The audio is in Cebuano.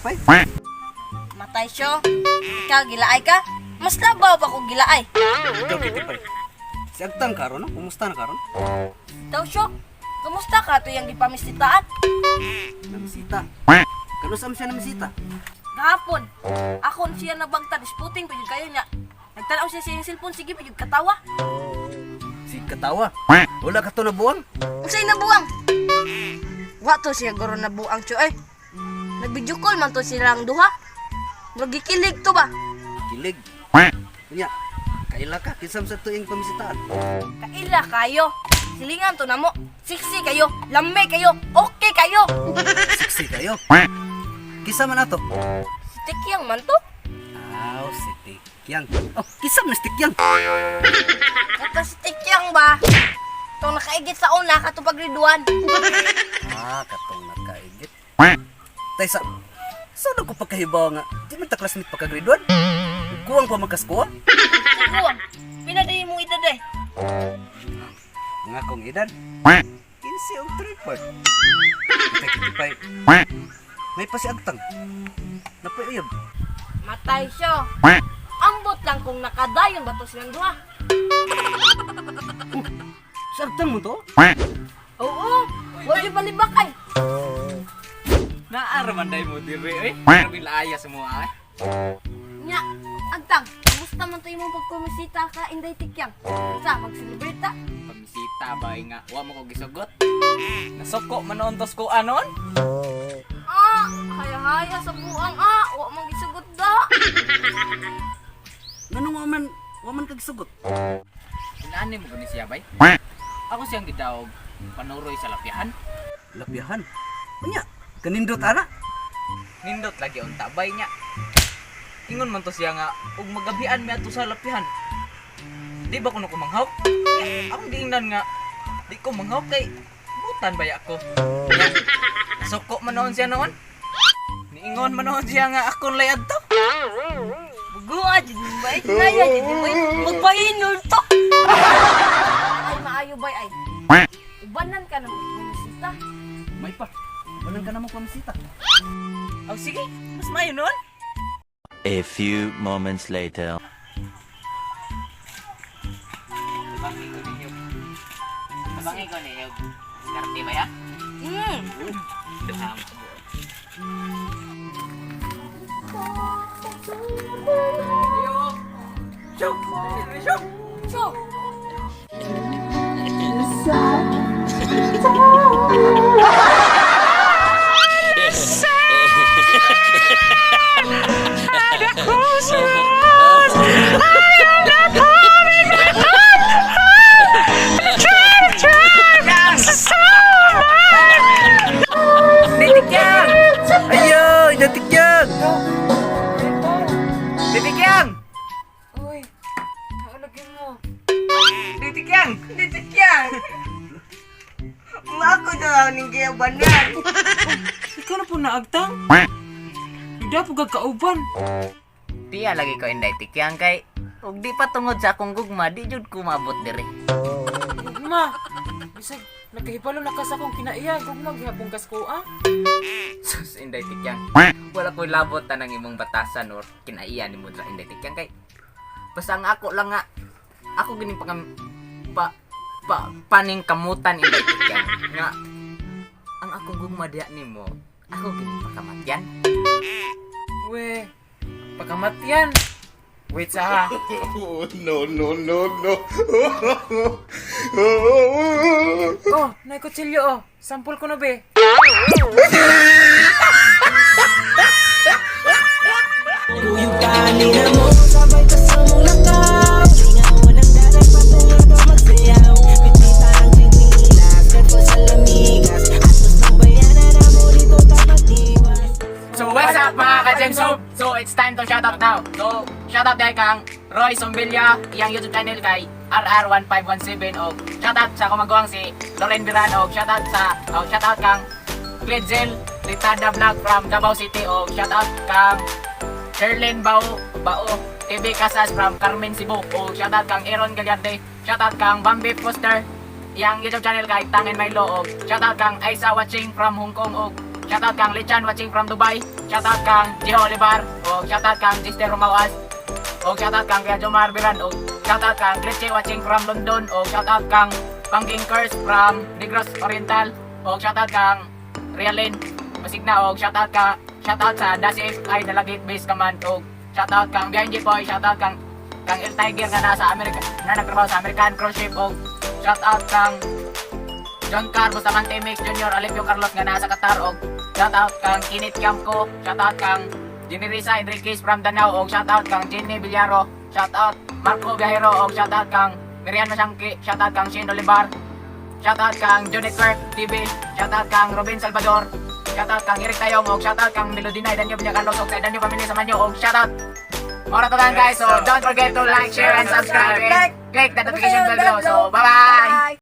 Kitipay? Matay siyo. Ikaw, gilaay ka? Mas labaw pa kong gilaay. Ikaw, Kitipay. Si Agtang karon, no? Kumusta na karon? Daw siyo, kumusta ka to yung gipamisitaan? Namisita. Kanusam siya namisita? Gahapon, ako siya nabagta, disputing pa yun kayo niya. Nagtanaw siya sa iyang cellphone, sige pa yun katawa. Si katawa. Wala ka to nabuang. Unsay nabuang? Wa to siya guro nabuang siyo eh. Nag-video call man to silang duha. Magikilig to ba? Kilig. Unya, kaila ka kinsam sa tuing pamisitaan. Kaila kayo. Silingan to namo. Siksi kayo, lame kayo, okay kayo. Siksi kayo. Kisa man ato. Si Tikyang man to. Aw, si Tikyang. Oh, kisa man si Tikyang. Kato si Tikyang ba? Itong nakaigit sa una, kato pagriduan. Ah, katong nakaigit. Tay sa Saan ko pagkahibaw nga? Di man ta classmate pagka-grade 1? Kuwang pa magkaskuha? Siguang, pinaday mo edad eh. Nga akong edad. 15 og 3 part. Tay Kitipay. May pa si Agtang. Napay uyab. Matay siya. Ambot lang kung nakadayon ba to silang duha. Si Agtang mo to? Oo, wala yung balibak ay. Naaraman day mo dire eh. Grabe laaya sa mga eh. Nya, Agtang, kumusta man to imong pagpumisita ka Inday Tikyang? Sa, mag-celebrate ta. Pamisita ba nga wa mo ko gisugot. Nasuko man noon tos ko anon. Ah, haya-haya sa buang ah, wa man gisugot da. Nganong wa man kag sugot? Inaani mo gani siya bay? Ako siyang gidawog panuroy sa lapyahan. Lapyahan. Unya, kanindot ana. Nindot lagi unta bay nya. Ingon man to siya nga ug magabian mi ato sa lapyahan. Di ba kuno ko manghawk? Nya, akong giingnan nga di ko manghawk kay butan bay ako. Nya, nasuko man noon siya noon. Niingon man noon siya nga akong layad to. Bugua, jud mo ba? Naya, jud mo ba? Magpahinol to. Ay, maayo bay ay. Ubanan ka na magpumisita. May pa. Walang ka na mo pamisita. Oh, sige, mas maayo noon. A few moments later. Tabangi ko ninyo. Tabangi ko ninyo. Karte ba ya? Duha mo sa buot. Ayo. Syok! Syok! So, Titikyang! Ayo, inatikyang. Titikyang! Uy, naulagin mo. Titikyang! Titikyang! Mako na lang ning giyabanan. Ikaw na po naagtang? Hindi po gagkauban. Tiya lagi ko inday tikyang kay ug di pa tungod sa akong gugma di jud ko maabot diri. Gugma, bisag nagkahibalo na ka sa akong kinaiya. Gugma, gihapon kas ko ah. Sus, inday tikyang. Wala ko'y labot tanang imong batasan or kinaiya ni mo dra inday tikyang kay basta ang ako lang nga ako gining pangam pa pa paning kamutan inday tikyang nga ang akong gugma diha nimo ako gining pakamatyan. We, pagkamatyan. Wait sa ha. No, no, no, no. Oh, naikutsilyo oh. Sampol ko na be. So what's up mga ka-James Hope? So it's time to shout out now. So shout out dahil kang Roy Sombilla, iyang YouTube channel kay RR1517 o shout out sa kumaguang si Loren Biran o shout out sa o shout out kang Gledzel Litada Vlog from Davao City o shout out kang Sherlyn Bao Bao TV Casas from Carmen Cebu o shout out kang Aaron Gallarde, shout out kang Bambi Foster, iyang YouTube channel kay Tangin Milo o shout out kang Aisa watching from Hong Kong o shout out kang Lichan watching from Dubai. shoutout kang Gio Olivar og shoutout kang Sister Romawas og shoutout kang Kuya Jomar Biran og shoutout kang Gretche watching from London og shoutout kang Pangking Curse from Negros Oriental og shoutout kang Rialin Masigna og shoutout sa Dasif ay Dalagit Base Command og shoutout kang Behind Boy, shoutout kang El Tiger nga nasa Amerika na nagtrabaho sa American Cruise Ship og shoutout kang John Car Bustamante Mix Jr. Alipio Carlos nga nasa Qatar og shoutout kang Kinit Camco, shoutout kang Generisa Enriquez from Danao og shoutout kang Jenny Villaro, shoutout Marco Viajero og shoutout kang Miriam Masangki, shoutout kang Shane Olivar, shoutout kang Johnny Kirk TV, shoutout kang Robin Salvador, shoutout kang Eric Tayong og shoutout kang Melodina Danyo Villacarlos og sa Danyo Family sa Manyo og shoutout. Mora to lang, guys, so don't forget to like, share, and subscribe and click the notification bell below. So bye-bye!